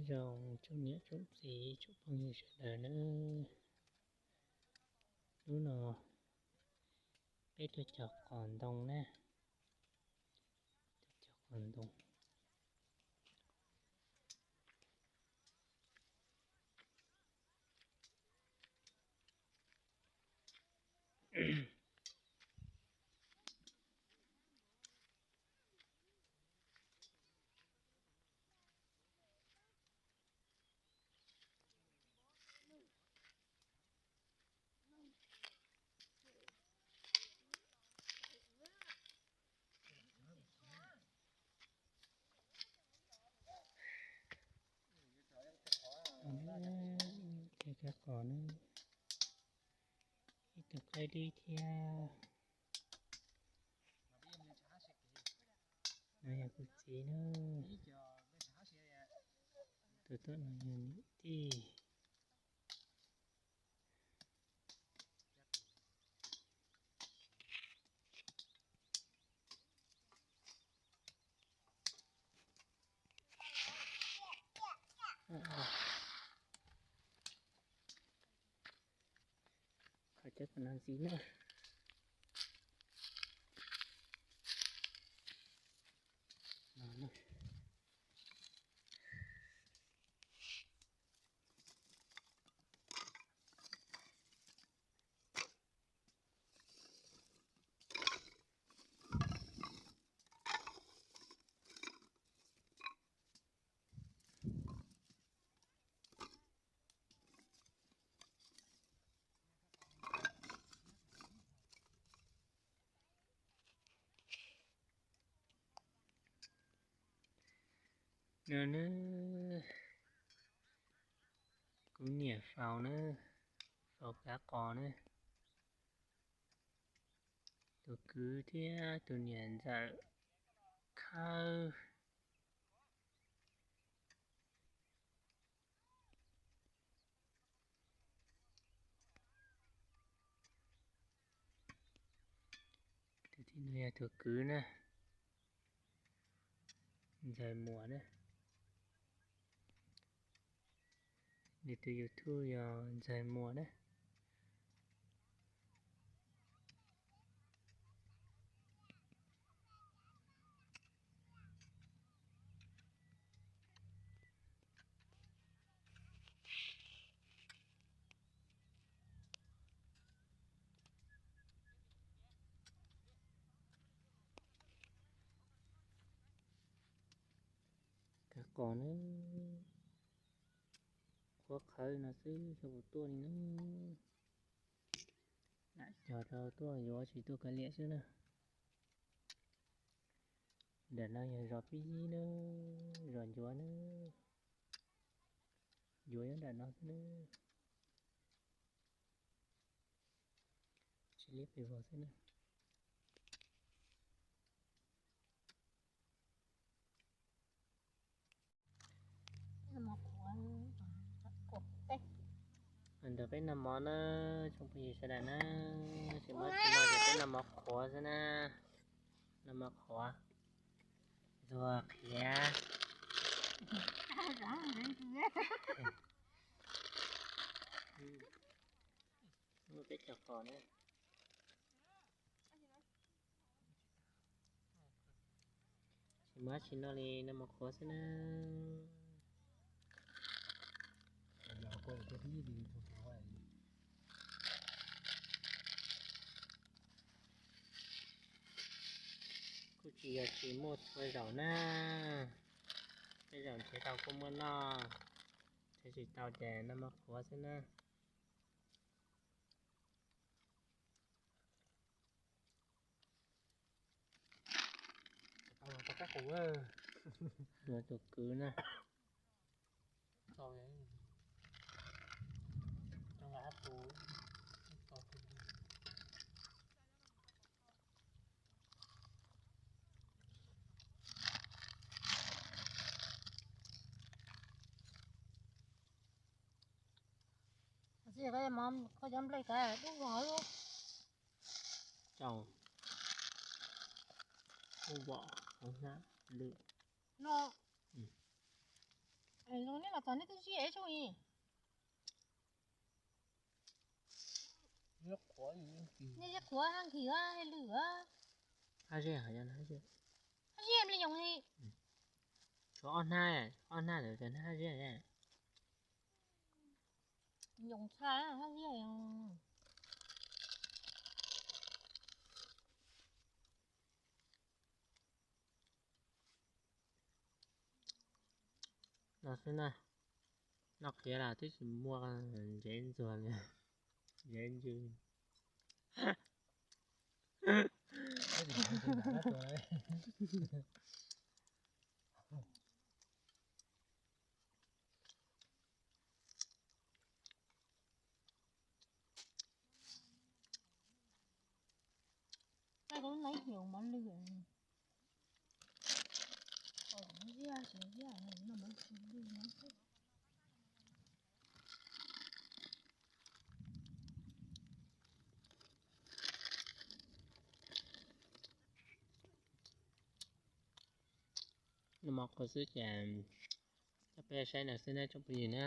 Zoo tsoom niam tsoom txiv tsoom phooj ywg sawv daws na, hnub no peb tuaj cog qos ntoo na, tuaj cog qos ntoo. Thiab kab qos na, ib tug qaib dib thiab. No yog kuv txiv na, tus tuaj no yog niam tij. Qhov cov qos no ntxiv na. No na, kuv niam faus na, faus kab qos na. Tus kwv thiab tus niam ntxawm khawb. Tus thib no yog tus kwv na, Ntxawg Muas na. Nws tus YouTube yog Ntxawg Muas na. Kab qos na, qhuav qhawv no xwb xyov puas tuaj li na. Lam cog rau tuaj yuav tsis tuaj kav liam xwb na. Nram no yog zos Pib Yib na, zos Ncuav na. Ncuav nyob nram no xwb na. Tsis liab pes vog xwb na. Nrog peb noj mov na, tsoom phooj ywg sawv daws na, tsis muaj tsis noj ces peb noj mov qhuav xwb na. Noj mov qhuav, ntxuag qhiav. Muaj peb cov qos na. Tsis muaj tsis noj li, noj mov qhuav xwb na. Kuj tsis yog tsis muaj txhua zaus na, tej zaum nrhiav tau kuj muaj noj, nrhiav tsis tau ces noj mov qhuav xwb na. Tus kwv na. Koj cov nplej kav dub vog. Tau, dub vog hauv hnab lwm no. Zoo nej los txog nej twb ziaj ib tsoom i. Nej ziaj qhuav haj nkhis haj lwj. Haj ziaj haj ziaj. Haj ziaj li yoos li. Tshuav ob hnab, ob hnab ntawd haj ziaj. Yoos tshaj haj ziaj. No xwb na, noj qhiav los twb tsis muaj ntsev ntxuag li, ntsev ntsws. Noj mov qhuav xwb ces coj peb saib no xwb na tsoom phooj ywg na.